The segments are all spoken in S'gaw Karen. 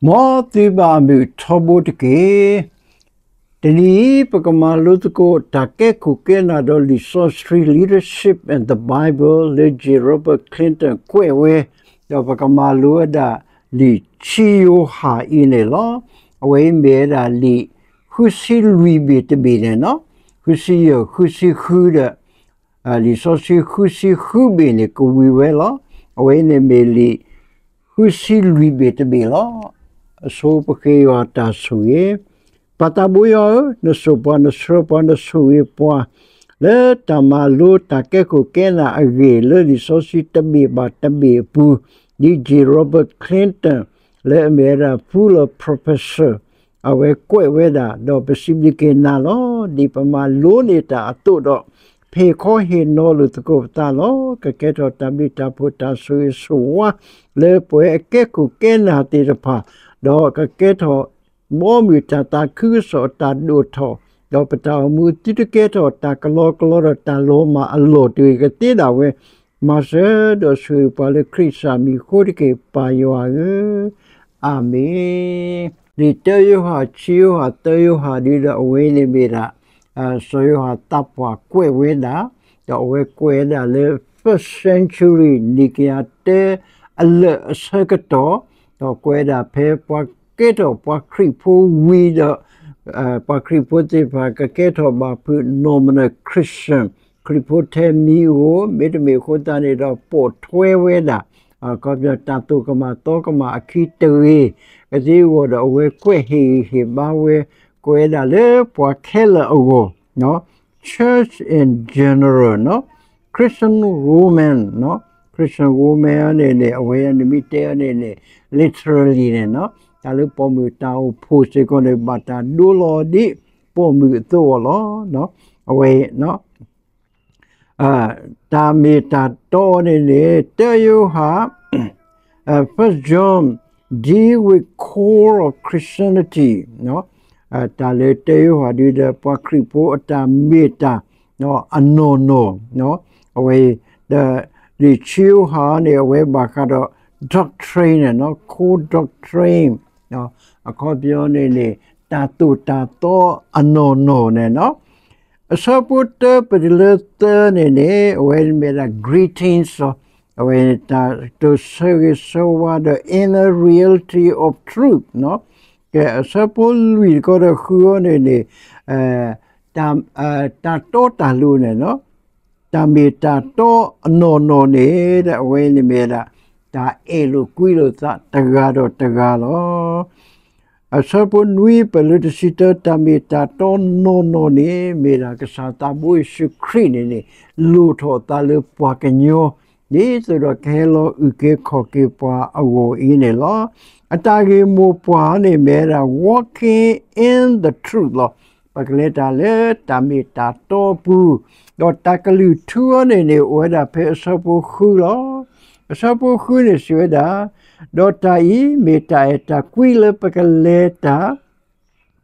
မ်သုဘၣ်အမုာ်ထီဘိတက့ၢ်. တနံၤအံၤ ပကမၤလိသကိးတၢ်ကဲခိၣ်ကဲနၢ်ဒီးလံာ်စီဆှံ Leadership and the Bible လၢ J Robert Clinton ကွဲးဝဲ, ဒီးပကမၤလိဝဲဒၣ်လံာ်ခံယိၤဟၣ်အံၤန့ၣ်လီၤ. အဝဲအံၤမ့ၢ်ဝဲဒၣ်လံာ်ဃုဆံလွံၢ်ဘ့ၣ်တဘ့ၣ်န့ၣ်လီၤ. ဃုဆံယဲၢ် ဃုဆံဃုဒီး လံာ်စီဆှံဃုဆံဃုဘ့ၣ်န့ၣ် ကဝံၤဝဲလီၤ. အဝဲအံၤန့ၣ်မ့ၢ်လံာ်ဃုဆံလွံၢ်ဘ့ၣ်တဘ့ၣ်လီၤ. အဆိပဃ့ယွၤတၢ်ဆိၣ်ဂ့ၤ. ပၢ်သးဘိယွၤဧၢ, နဆိၣ်ပှၤ, နဆှၢပှၤ, နဆိၣ်ဂ့ၤပှၤ လၢတၢ်မၤလိတၢ်ကဲခိၣ်ကဲနၢ်အဂ့ၢ် လၢလံာ်စီဆှံတဘ့ၣ်ဘၣ်တဘ့ၣ်အပူၤ, ဒ် J Robert Clinton လၢအမ့ၢ်ဝဲဒၣ် Fuller Professor အဝဲကွဲးဝဲဒၣ်, ဒီးပစံးဘျုးက့ၤနၤလီၤ. ဒ်ပမၤလိန့ၢ်တၢ်အသိးဒီး ဖ့ၣ်ခီဟ့ၣ်နီၤလိာ်သကိးပသးလီၤ. ကကဲထီၣ်တၢ်ဘျုးတၢ်ဖှိၣ်တၢ်ဆိၣ်ဂ့ၤဆိၣ်ဝါ လၢပဝဲအကဲခိၣ်ကဲနၢ်သ့ၣ်တဖၣ်, ဒီးကကဲထီၣ် ဘီမုၢ်တၢ်သးခုကစီၣ်တၢ်ဒိၣ်ထီၣ်, ဒီးပတၢ်အိၣ်မူသုတကဲထီၣ်တၢ်ကလီကလီဒီးတၢ်လီၤမၢ်အလီၢ်တဂ့ၤကသ့ဒၣ်ဝဲ, မၤစၢၤဒီးဆိၣ်ဂ့ၤပှၤလၢခရံာ်ကစၢ်မံၤအဃိတက့ၢ် ပၢ်ယွၤဧၢ, အၤမ့ၣ်. လံာ်တၢယိၤဟၣ်, ခံယိၤဟၣ်, သၢယိၤဟၣ်ဒ်ဒီးအဝဲန့ၣ်မ့ၢ်ဒၣ် စီၤယိၤဟၣ်သးပှၢ်ကွဲးဝဲဒၣ်, ဒီးအဝဲကွဲးဝဲဒၣ်လၢ first century နံၣ်ကယၤတၢအလၢာ်အဆၢကတီၢ်, ဒီးကွဲးဝဲဒၣ်ဖဲပှၤကဲထီၣ်ပှၤခရံာ်ဖိဝံၤဒီး ပှၤခရံာ်ဖိသ့ၣ်တဖၣ်ကကဲထီၣ်ဘၣ်ဖုး nominal Christian ခရံာ်ဖိထဲမံၤဧိၤ, မ့တမ့ၢ်အဃိသတးန့ၣ်ဒီးပိာ်ထွဲဝဲဒၣ် အခီပညီတၢ်သိၣ်ကမၣ်သီကမၣ်အခံတဂ့ၤ, ကသ့အဂီၢ်ဒီးအဝဲကွဲးဟ့ၣ်ဂံၢ်ဟ့ၣ်ဘါဝဲ, ကွဲးဝဲဒၣ်လၢပှၤခဲလၢာ်အဂီၢ်, church in general, Christian women, Christian women အန့ၣ်န့ၣ် အဝဲန့ၣ်မ့ၢ်တဲအီၤန့ၣ်န့ၣ် literally န့ၣ်, တၢ်လၢပိာ်မုၣ်တၢ်အိၣ်ဖှိၣ်စ့ၢ်ကီးန့ၣ် ဘၣ်တၢ်ဒိလီၤဒ်ပိာ်မုၣ်အသိးအီၤလီၤ. အဝဲ တၢ်မ့ၢ်တၢ်တီအီၤန့ၣ်န့ၣ် တၢယိၤဟၣ် First John deal with core of Christianity, တၢ်လၢတၢယိၤဟၣ်ဒ်ဒီးပှၤခရံာ်ဖိအတၢ်မ့ၢ်တၢ်အနီၢ်နီၢ်, အဝဲ ဒီးလံာ်ခံယိၤဟၣ်န့ၣ် အဝဲဘၣ်ဃးဒီး doctrine န့ၣ်, core doctrine, အခီပညီန့ၣ်န့ၣ် တၢ်သိၣ်တၢ်သီအနီၢ်နီၢ်န့ၣ်လီၤ. အဆၢဖိတၢပတုၤလၢသၢန့ၣ်န့ၣ် အဝဲမ့ၢ်ဒၣ် greetings လီၤ. အဝဲတၢ်တိာ်ဆၢဂ့ၤဆၢဝါဒီး inner reality of truth, ကဲ အဆၢဖိလွံၢ်တခီဒီးဃုအီၤန့ၣ်န့ၣ် တၢ်တီတၢ်လိၤန့ၣ်လီၤ. တၢ်မ့ၢ်တၢ်တီအနီၢ်နီၢ်န့ၣ် အဝဲန့ၣ်မ့ၢ်ဒၣ် တၢ်အဲၣ်လိာ်ကွံလိာ်သးတဂၤဒီးတဂၤလီၤ. အဆၢဖိနွံပတုၤလၢတဆံတၢ တၢ်မ့ၢ်တၢ်တီနီၢ်နီၢ်န့ၣ် မ့ၢ်ဒၣ်ကစၢ်သးဘိယ့ၣ်ၡူးခရံာ်န့ၣ်န့ၣ် လိၣ်ထီၣ်အသးလၢပှၤကညီ ဒ်သိးဒီးကဟဲလီၤအုၣ်က့ၤခီၣ်က့ၤပှၤအဂီၢ်အံၤန့ၣ်လီၤ. အတၢ်ဂ့ၢ်မိၢ်ပှၢ်န့ၣ်မ့ၢ်ဝဲဒၣ် walking in the truth လီၤ. ပကလဲၤတၢ်လၢတၢ်မ့ၢ်တၢ်တီအပူၤ, ဒီးတၢ်ကလုၢ်ထူအီၤန့ၣ်န့ၣ် အိၣ်ဝဲဒၣ်ဖဲအဆၢဖိဃုလီၤ. အဆၢဖိဃုန့ၣ်စံးဝဲဒၣ်, ဒီးတၢ်အံၤမ့ၢ်တၢ်အဲၣ်တၢ်ကွံလၢပကလဲၤတၢ်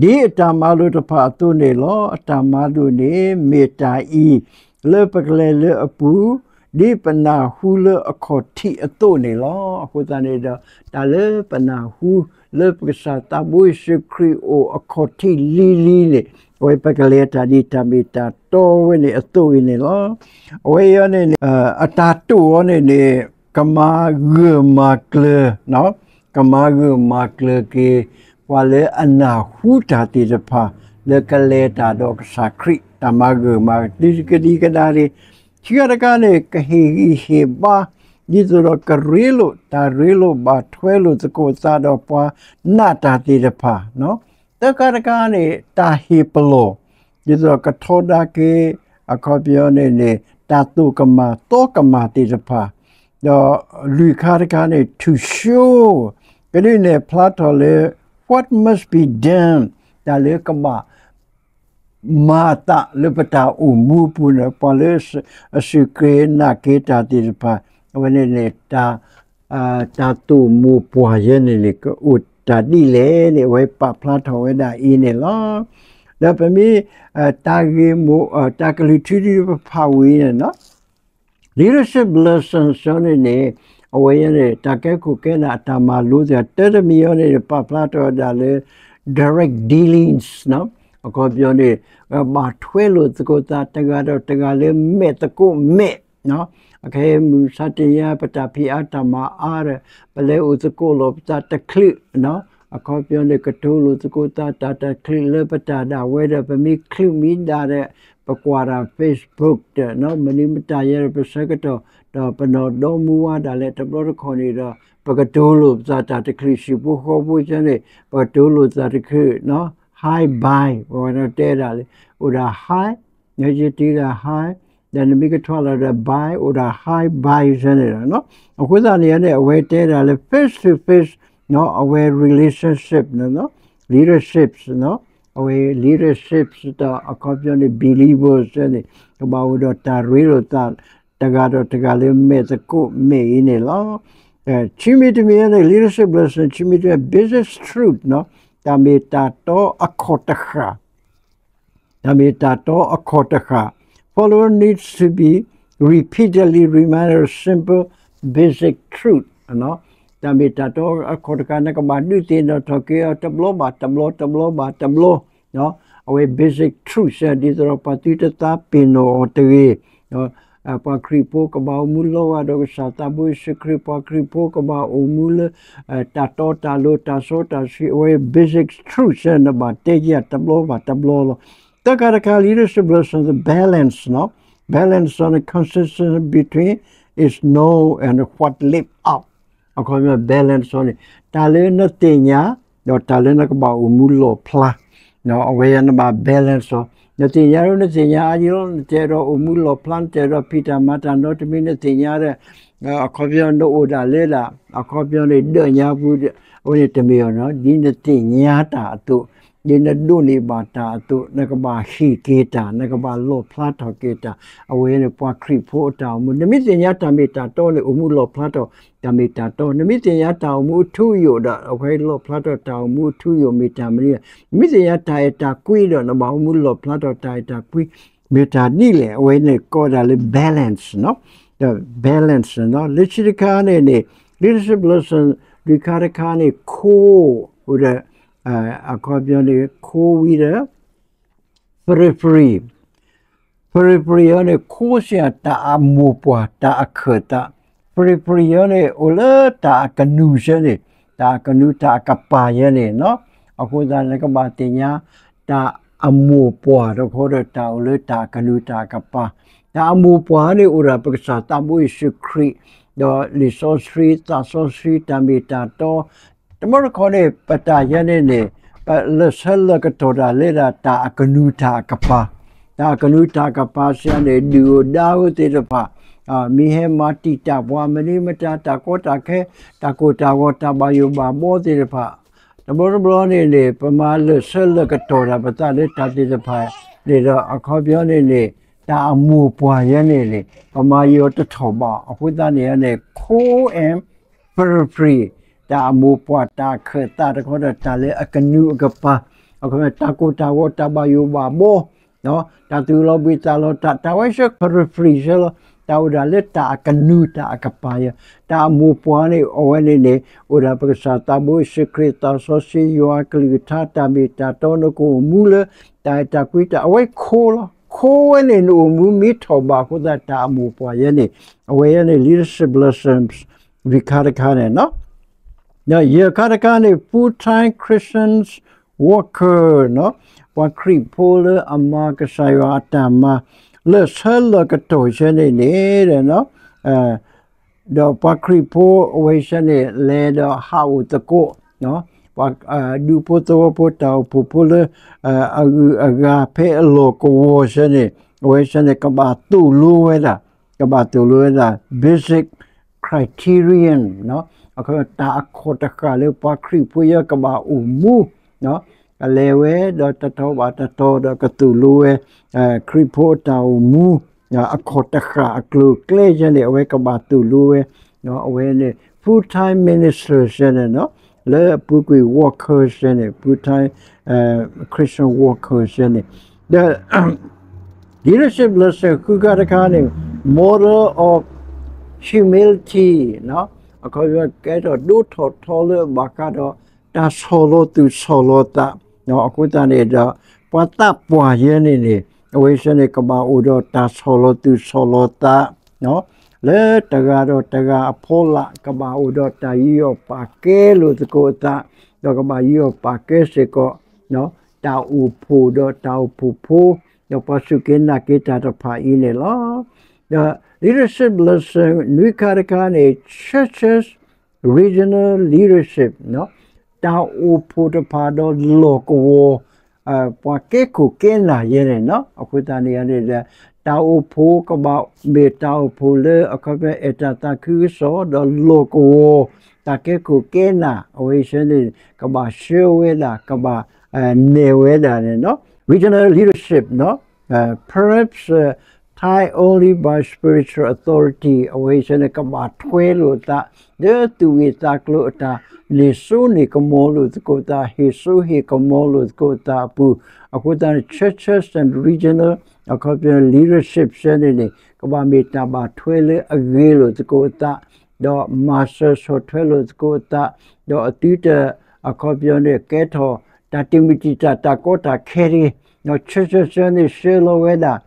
ဒ်အတၢ်မၤလိာ်တဖၣ်အသိးန့ၣ်လီၤ. အတၢ်မၤလိာ်န့ၣ်မ့ၢ်တၢ်အံၤ လၢပကလဲၤလၢအပူၤ, ဒ်ပနၢ်ဟူလၢအခီၣ်ထံးအသိးန့ၣ်လီၤ. အဃိသတးန့ၣ်ဒီး တၢ်လၢပနၢ်ဟူလၢပကစၢ်သးဘိယ့ၣ်ၡူးခရံာ်အိၣ်အခီၣ်ထံးလံၤလံၤန့ၣ် အဝဲပကလဲၤတၢ်ဒ်တၢ်မ့ၢ်တၢ်တီဝဲန့ၣ်အသိးအံၤန့ၣ်လီၤ. အဝဲအံၤန့ၣ်န့ၣ် အတၢ်တိာ်အီၤန့ၣ်န့ၣ် ကမၤဂၢၢ်မၤကျၢၤ ကမၤဂၢၢ်မၤကျၢၤက့ၤ ပှၤလၢအနၢ်ဟူတၢ်သ့ၣ်တဖၣ် လၢကလဲၤတၢ်ဒီးကစၢ်ခရံာ် တၢ်မၤဂၢၢ်မၤကျၢၤကဒံကဒါန့ၣ်, ခံခါတခါန့ၣ် ကဟ့ၣ်ဂံၢ်ဟ့ၣ်ဘါ ဒ်သိးဒီးကရ့လိာ် တၢ်ရ့လိာ်ဘၣ်ထွဲလိာ်သကိးသးဒီးပှၤနာ်တၢ်သ့ၣ်တဖၣ်, သၢခါတခါန့ၣ် တၢ်ဟ့ၣ်ပလီၢ် ဒ်သိးဒီးကထီဒါက့ၤ အခီပညီန့ၣ်န့ၣ် တၢ်သိၣ်ကမၣ်သီကမၣ်သ့ၣ်တဖၣ်, ဒီးလွံၢ်ခါတခါန့ၣ် to show ကဒုးနဲၣ်ဖျါထီၣ်လၢ what must be done တၢ်လၢကဘၣ်မၤအသးလၢပတၢ်အိၣ်မူအပူၤန့ၣ် ပှၤလၢအစူၢ်က့ၤနာ်က့ၤတၢ်သ့ၣ်တဖၣ် အဝဲန့ၣ်န့ၣ် တၢ် တၢ်သိၣ်မိၢ်ပှၢ်ယဲန့ၣ်န့ၣ် ကအိၣ်တၢ်ဒ်လဲၣ်န့ၣ် အဝဲပာ်ဖျါထီၣ်ဝဲဒၣ်အံၤန့ၣ်လီၤ. ဒီးပမ့ၢ် တၢ်ဂ့ၢ်မိၢ် တၢ်ကလုၢ်ထူဒ်ပဖးဝံၤန့ၣ် leadership lessons န့ၣ်န့ၣ် အဝဲန့ၣ် တၢ်ကဲခိၣ်ကဲနၢ်အတၢ်မၤလိသ့ၣ် တၢ်တမံၤအံၤန့ၣ် ပာ်ဖျါထီၣ်ဝဲဒၣ်လၢ direct dealings အခီပညီန့ၣ် ဘၣ်ထွဲလိာ်သကိးသးတဂၤဒီးတဂၤလၢမဲာ်သကိးမဲာ် အခဲအံၤမုၢ်မဆါတနံၤညါ ပတၢ်ဖံးအါတၢ်မၤအါဒီး ပလဲၤအိၣ်သကိးလိာ်ပသးတချုး အခီပညီန့ၣ် ကတိၤလိာ်သကိးသးတၢ်တချုးလၢပတၢ်ဒၣ်ဝဲဒီး ပမ့ၢ်ချုးမ့ၢ်ဒၣ်ဒီး ပကွၢ်တၢ် Facebook ဒီး မနုၤမတၤယဲဒီး ပဆၢကတီၢ် ဒီးပနီၢ်ဒီမူဝါဒၣ်လဲာ် တဘျီတခီၣ်န့ၣ်ဒီး ပကတိၤလိာ်ပသးတၢ်တချုး ဟံၣ်ဖိဃီဖိဆၢန့ၣ် ပကတိၤလိာ်သးတချုး hi bye ပဝဲဒၣ်တဲဒၣ်လၢ အိၣ်ဒၣ် hi နကတံၤဒၣ် hi ဒီးနမ့ၢ်ကထွါလီၤဒီး bye အိၣ်ဒၣ် hi bye ဆၢန့ၣ်လီၤ. အဃိသတးန့ၣ်န့ၣ် အဝဲတဲဒၣ်လၢ face to face အဝဲ relationship leaderships အဝဲ leaderships ဒီးအခီပညီန့ၣ် believers ဆၢန့ၣ် ကဘၣ်အိၣ်ဒီးတၢ်ရ့လိာ်သး တဂၤဒီးတဂၤလၢမဲာ်သကိးမဲာ်အံၤန့ၣ်လီၤ. ခံမံၤတမံၤန့ၣ် leadership lesson ခံမံၤတမံၤ basic truth တၢ်မ့ၢ်တၢ်တီအခီၣ်တဃၣ် တၢ်မ့ၢ်တၢ်တီအခီၣ်တဃၣ် Follower needs to be repeatedly reminded of simple basic truth တၢ်မ့ၢ်တၢ်တီအခီၣ်တဃၣ် နကဘၣ်ဒုးသ့ၣ်နီၣ်ထီၣ်က့ၤအီၤ တဘျီဘၣ်တဘျီ တဘျီဘၣ်တဘျီ အဝဲ basic truth ဒ်သိးဒီးပှၤသုတသးပ့ၤနီၣ်အီၤတဂ့ၤ ပှၤခရံာ်ဖိကဘၣ်အိၣ်မူလီၤဂာ်ဒီးကစၢ်သးဘိယ့ၣ်ၡူးခရံာ် ပှၤခရံာ်ဖိကဘၣ်အိၣ်မူလၢ တၢ်တီတၢ်လိၤ တၢ်စီတၢ်ဆှံ အဝဲ basic truth နဘၣ်တဲက့ၤတဘျီဘၣ်တဘျီလီၤ. တၢ်ခါတခါ leadership lesson the balance နီၤ balance on the consistent between is know and what live out အခီပညီ balance န့ၣ် တၢ်လၢနသ့ၣ်ညါ ဒီးတၢ်လၢနကဘၣ်အိၣ်မူလီၣ်ဖျါ အဝဲနဘၣ် balance အီၤ နသ့ၣ်ညါဒ်နသ့ၣ်ညါအါယံၤလီၤ နတအဲၣ်ဒိးအိၣ်မူလီၣ်ဖျါ နတအဲၣ်ဒိးဖံးတၢ်မၤတၢ်နီတမံၤ နသ့ၣ်ညါဒီး အခီပညီနအိၣ်ဒၣ်လၢဒၣ် အခီပညီန့ၣ် ဒၢၣ်ညါပူၤ အဝဲန့ၣ်တမ့ၢ်အီၤနီၤ ဒ်နသ့ၣ်ညါတၢ်အသိး ဒ်နဒိးန့ၢ်ဘၣ်တၢ်အသိး နကဘၣ်ဟ့ၣ်က့ၤတၢ် နကဘၣ်လီၣ်ဖျါထီၣ်က့ၤတၢ် အဝဲန့ၣ်ပှၤခရံာ်ဖိအတၢ်အိၣ်မူ နမ့ၢ်သ့ၣ်ညါတၢ်မ့ၢ်တၢ်တီန့ၣ် အိၣ်မူလီၣ်ဖျါထီၣ် တၢ်မ့ၢ်တၢ်တီ နမ့ၢ်သ့ၣ်ညါတၢ်အိၣ်မူအထူအယိာ်ဒီး အဝဲလီၣ်ဖျါထီၣ်တၢ်အိၣ်မူအထူအယိာ်မ့ၢ်တၢ်မနုၤလဲၣ် နမ့ၢ်သ့ၣ်ညါတၢ်အဲၣ်တၢ်ကွံဒီး နဘၣ်အိၣ်မူလီၣ်ဖျါထီၣ်တၢ်အဲၣ်တၢ်ကွံ မ့ၢ်တၢ်ဒ်လဲၣ် အဝဲန့ၣ်ကိးဒၣ်လၢ balance နီၤ ဒီး balance နီၤ လၢခံတခါန့ၣ်န့ၣ် leadership lesson လွံၢ်ခါတခါန့ၣ် core ဒီး အခီပညီန့ၣ် core ဝံၤဒီး periphery periphery အံၤန့ၣ် core စ့ၢ်တၢ်အမိၢ်ပှၢ် တၢ်အခၢၣ်သး periphery အံၤန့ၣ် အိၣ်လၢတၢ်အကနူၤဆၢန့ၣ် တၢ်အကနူၤတၢ်အကပၤယဲန့ၣ်နီၤ အဃိသတးန့ၣ် ကဘၣ်သ့ၣ်ညါ တၢ်အမိၢ်ပှၢ်တခီဒီး တၢ်အိၣ်လၢတၢ်အကနူၤတၢ်အကပၤ တၢ်အမိၢ်ပှၢ်န့ၣ် အိၣ်ဒၣ်ပကစၢ်သးဘိယ့ၣ်ၡူးခရံာ် ဒီးလံာ်စီဆှံ သးစီဆှံ တၢ်မ့ၢ်တၢ်တီ တဘျီတခီန့ၣ် ပတၢ်ယဲန့ၣ်န့ၣ် ပလၢာ်ဆၢလၢာ်ကတီၢ်တၢ်လၢဒၣ်တၢ်အကနူၤတၢ်အကပၤ တၢ်အကနူၤတၢ်အကပၤစ့ၢ်န့ၣ် ဒုၣ်ဧိၤဒါဧိၤသ့ၣ်တဖၣ် မ့ၢ်ဟဲမၤတံာ်တာ်ပှၤ မနုၤမတၤ တၢ်ကီတၢ်ခဲ တၢ်ကိၢ်တၢ်ဂီၤ တၢ်ဘၣ်ယိၣ်ဘၣ်ဘီသ့ၣ်တဖၣ် တဘျီတဘျီန့ၣ်န့ၣ် ပမၤလၢာ်ဆၢလၢာ်ကတီၢ်တၢ်ပသးလၢတၢ်သ့ၣ်တဖၣ်န့ၣ်ဒီး အခီပညီန့ၣ်န့ၣ် တၢ်အမိၢ်ပှၢ်ယဲန့ၣ်န့ၣ် ပမၤယီၤတထီၣ်ဘၣ် အဃိသတးန့ၣ်န့ၣ် core and periphery တၢ်အမိၢ်ပှၢ် တၢ်အခၢၣ်သးတခီဒီး တၢ်လၢအကနူၤအကပၤ အခီပညီ တၢ်ကိၢ်တၢ်ဂီၤ တၢ်ဘၣ်ယိၣ်ဘၣ်ဘီ တၢ်သူၣ်လီၤဘှံးသးလီၤတီၤ တၢ်ဝဲဆၢ periphery ဆၢလီၤ တၢ်အိၣ်ဒၣ်လၢတၢ်အကနူၤတၢ်အကပၤယဲ တၢ်အမိၢ်ပှၢ်န့ၣ် အဝဲန့ၣ်န့ၣ် အိၣ်ဒၣ်ပကစၢ်သးဘိယ့ၣ်ၡူးခရံာ် သးစီဆှံ ယွၤအကလုၢ်ကထါ တၢ်မ့ၢ်တၢ်တီ နကအိၣ်မူလၢ တၢ်အဲၣ်တၢ်ကွံတၢ် အဝဲ core လီၤ core ဝဲန့ၣ် နအိၣ်မူမ့ၢ်ထီၣ်ဘၣ်အဃိသတး တၢ်အမိၢ်ပှၢ်ယဲန့ၣ် အဝဲယဲန့ၣ် leadership lessons လွံၢ်ခါတခါန့ၣ်နီၤ ဒီးယဲၢ်ခါတခါန့ၣ် full time Christians worker နီၤ ပှၤခရံာ်ဖိလၢအမၤကစၢ်ယွၤအတၢ်မၤ လၢာ်ဆၢလၢာ်ကတီၢ်ဆၢန့ၣ်န့ၣ် ဒီးပှၤခရံာ်ဖိအဝဲဆၢန့ၣ် လဲၤဒီးဟးအိၣ်သကိး ပှၤဒူဖိသဝီဖိတၢ်အိၣ်ဖှိၣ်ဖိလၢ အဂုၤအဂၤဖဲအလီၢ်ကဝီၤဆၢန့ၣ် အဝဲဆၢန့ၣ် ကဘၣ်သိၣ်လိဝဲဒၣ် ကဘၣ်သိၣ်လိဝဲဒၣ် basic criterion တၢ်အခီၣ်တဃၣ်လၢပှၤခရံာ်ဖိယဲကဘၣ်အိၣ်မူ ကလဲၤဝဲဒီးတတီၤဘၣ်တတီၤဒီးကသိၣ်လိဝဲ ခရံာ်ဖိအတၢ်အိၣ်မူ အခီၣ်တဃၣ်အကျိၤအကျဲယဲန့ၣ် အဝဲကဘၣ်သိၣ်လိဝဲ အဝဲန့ၣ် full time minister ယဲန့ၣ် လၢအပူၤကွံာ် worker ယဲန့ၣ် full time Christian worker ယဲန့ၣ် ဒီး leadership lesson ဃုခါတခါန့ၣ် model of humility နီၤ အခီပညီကဲထီၣ်ဒိၣ်ထီၣ်ထီလၢဘၣ်ဃးဒီး တၢ်ဆီၣ်လီၤသူၣ်ဆီၣ်လီၤသး, အဃိသတးန့ၣ်ဒီး ပှၤသးပှၢ်ယဲန့ၣ်န့ၣ် အဝဲသ့ၣ်န့ၣ် ကဘၣ်အိၣ်ဒီးတၢ်ဆီၣ်လီၤသူၣ်ဆီၣ်လီၤသး လၢတဂၤဒီးတဂၤအဖီလာ် ကဘၣ်အိၣ်ဒီးတၢ်ယူးယီၣ်ပာ်ကဲလိာ်သကိးအသး, ဒီးကဘၣ်ယူးယီၣ်ပာ်ကဲစ့ၢ်ကီး တၢ်အိၣ်ဖှိၣ်ဒီးတၢ်အိၣ်ဖှိၣ်ဖိ, ဒီးပှၤစူၢ်က့ၤနာ်က့ၤတၢ်တဖၣ်အံၤန့ၣ်လီၤ. ဒီး leadership lesson နွံခါတခါန့ၣ် churches regional leadership တၢ်အိၣ်ဖှိၣ်တဖၣ်ဒီးလီၢ်ကဝီၤ ပှၤကဲခိၣ်ကဲနၢ်ယဲန့ၣ်လီၤ. အဃိသတးန့ၣ်န့ၣ်ဒီး တၢ်အိၣ်ဖှိၣ်ကဘၣ်မ့ၢ်တၢ်အိၣ်ဖှိၣ်လၢအခီပညီအဲၣ်တၢ်သးခုကစီၣ် ဒီးလီၢ်ကဝီၤ တၢ်ကဲခိၣ်ကဲနၢ် အဝဲသ့ၣ်န့ၣ် ကဘၣ်ဆှၢဝဲဒၣ် ကဘၣ်နဲၣ်ဝဲဒၣ်န့ၣ်လီၤ. Regional leadership perhaps tie only by spiritual authority အဝဲသ့ၣ်န့ၣ် ကဘၣ်ထွဲလိာ်သး လၢသူၣ်ဂ့ၢ်သးကျိၤအတၢ်န့ၢ်စိန့ၢ်ကမီၤလိာ်သကိးသး ဟ့ၣ်စိဟ့ၣ်ကမီၤလိာ်သကိးသးအပူၤ, အဃိသတးန့ၣ် churches and regional အခီပညီ leadership သ့ၣ်န့ၣ်န့ၣ် ကဘၣ်မ့ၢ်တၢ်ဘၣ်ထွဲလၢအဂ့ၤလိာ်သကိးအသး ဒီးမၤစၢၤဆီၣ်ထွဲလိာ်သကိးအသး, ဒီးအသုတ အခီပညီန့ၣ် ကဲထီၣ် တၢ်တမံၤတံာ်တာ် တၢ်ကီတၢ်ခဲတဂ့ၤ, churches သ့ၣ်န့ၣ် ဆှၢလီၤဝဲဒၣ်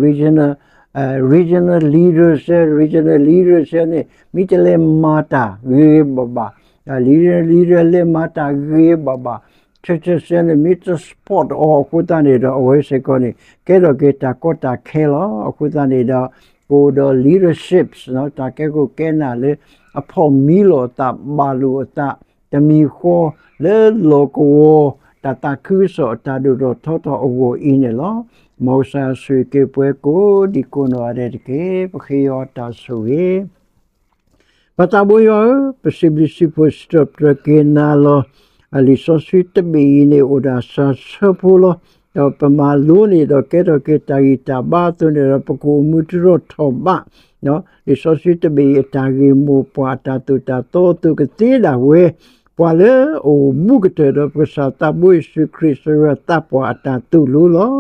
regional regional leaders regional leaders သ့ၣ်န့ၣ် မ့ၢ်တလဲၤမၤတၢ်ဂ့ၤဂ့ၤဘၣ်ဘၣ်, regional leader လဲၤမၤတၢ်ဂ့ၤဂ့ၤဘၣ်ဘၣ်, churches သ့ၣ်န့ၣ် မ့ၢ်တ support အီၤအဃိသတးန့ၣ်ဒီး အဝဲစ့ၢ်ကီးန့ၣ် ကဲထီၣ်က့ၤတၢ်ကီတၢ်ခဲလီၤ. အဃိသတးန့ၣ်ဒီး ကအိၣ်ဒီး leaderships တၢ်ကဲခိၣ်ကဲနၢ်လၢ အဖီၣ်မံလီၤအသး ဘၣ်လိာ်အသး တမံၤဃီ လၢလီၢ်ကဝီၤ တၢ်သးခုကစီၣ်အတၢ်ဒိၣ်ထီၣ်ထီထီၣ်အဂီၢ်အံၤန့ၣ်လီၤ. မ်ကစၢ်ဆိၣ်ဂ့ၤက့ၤပှၤကိးဒံကိးနီၢ်ဂၤဒဲးတက့ၢ်. ပဃ့ယွၤတၢ်ဆိၣ်ဂ့ၤ ပသးဘိယွၤဧၢ, ပစံးဘျုးစံးဖှိၣ်စံးထီၣ်ပတြၢၤက့ၤနၤလီၤ. လံာ်စီဆှံတဘ့ၣ်အံၤန့ၣ် အိၣ်ဒၣ်စှၤဆၢဖိလီၤ. ဒီးပမၤလိန့ၢ်ဒီးကဲထီၣ်က့ၤတၢ်ဂံၢ်တၢ်ဘါအသိးန့ၣ်ဒီး ပကအိၣ်မူတရီၣ်ထီၣ်ဘး လံာ်စီဆှံတဘ့ၣ်အံၤ အတၢ်ဂ့ၢ်မိၢ်ပှၢ်အတၢ်သိၣ်တၢ်သီအသိးကသ့ဒၣ်ဝဲ ပှၤလၢအအိၣ်ဘူးကတၢၢ်ဒီးပကစၢ်သးဘိယ့ၣ်ၡူးခရံာ်စၢၤဝဲသးပှၢ်အတၢ်သိၣ်လိလီၤ.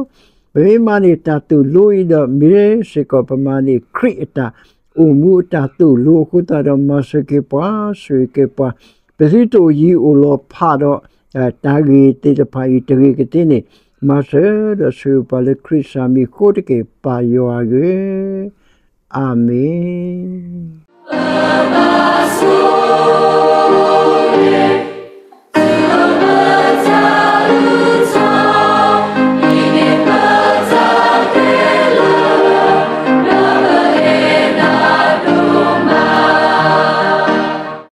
ပမ့ၢ်မၤန့ၢ်တၢ်သိၣ်လိအံၤဒီး မ့ၢ်စ့ၢ်ကီးပမၤန့ၢ်ခရံာ်အတၢ်အိၣ်မူအတၢ်သိၣ်လိ အဃိသတးဒီးမၤစၢၤက့ၤပှၤ ဆိၣ်ဂ့ၤက့ၤပှၤ ပသုတအိၣ်ယံၤအိၣ်လီၤဖးဒီး တၢ်ဂ့ၢ်သ့ၣ်တဖၣ်အံၤတဂ့ၤကသ့န့ၣ် မၤစၢၤဒီးဆိၣ်ဂ့ၤပှၤလၢခရံာ်စၢ်မံၤအဃိတက့ၢ် ပၢ်ယွၤဧၢ, အၤမ့ၣ်.